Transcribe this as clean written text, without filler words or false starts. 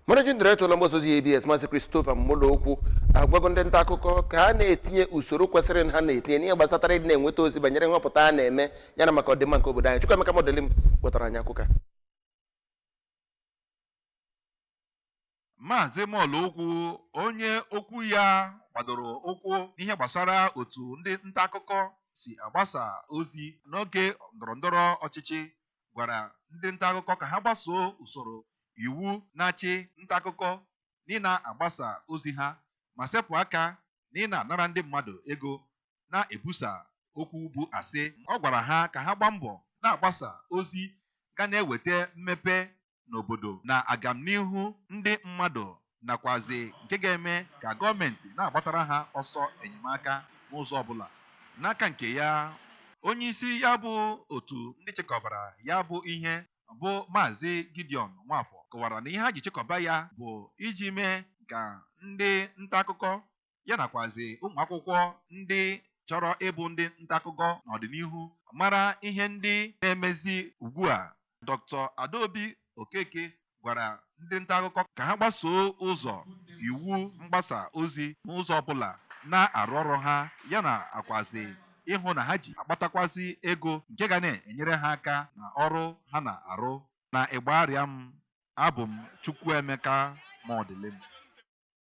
Managing Director ụlọ mgbasa ozi ABS, Maazị Christopher Mmolokwu, agwago ndị nta akụkọ ka ha na-etinye usoro kwesịrị ha na-etinye n'ihe gbasatara ịdị na-enweta ozi banyere nhọpụta a na-eme ya na maka ọdịmma nke obodo anyị. Chukwuemeka Modelim wetara anyị akụkọ a. Maazị Molokwu, onye okwu ya gbadoro ụkwụ n'ihe gbasara otu ndị nta akụkọ si agbasa ozi n'oge ndọrọndọrọ ọchịchị, gwara ndị nta akụkọ ka ha gbasoo usoro iwu na-achị nta akụkọ n'ịna-agbasa ozi ha ma sepụ aka n'ịna-anara ndị mmadụ ego na-ebusa okwu bụ asị. Ọ gwara ha ka ha gbaa mbọ na-agbasa ozi ga na-eweta mmepe n'obodo na agamnihu ndị mmadụ nakwazi nke ga-eme ka gọọmenti na-agbatara ha ọsọ enyemaka n'ụzọ ọbụla. N'aka nke ya, onyeisi ya bụ otu ndị chịkọbara ya bụ ihe bụ Maazị Gideon Nwafọ kọwara na ihe ha ji chịkọba ya bụ iji mee ka ndị nta akụkọ ya nakwazi ụmụ akwụkwọ ndị chọrọ ịbụ ndị nta akụkọ n'ọdịnihu mara ihe ndị na-emezi ugbu a. Dr. Adaobi Okeke gwara ndị nta akụkọ ka ha gbasoo ụzọ iwu mgbasa ozi n'ụzọ ọbụla na-arụ ọrụ ha ya na akwazi ịhụ na ha ji akpatakwazi ego nke ga na-enyere ha aka na ọrụ ha na-arụ. Na Ịgbarịa m, abụ m Chukwuemeka Modilim.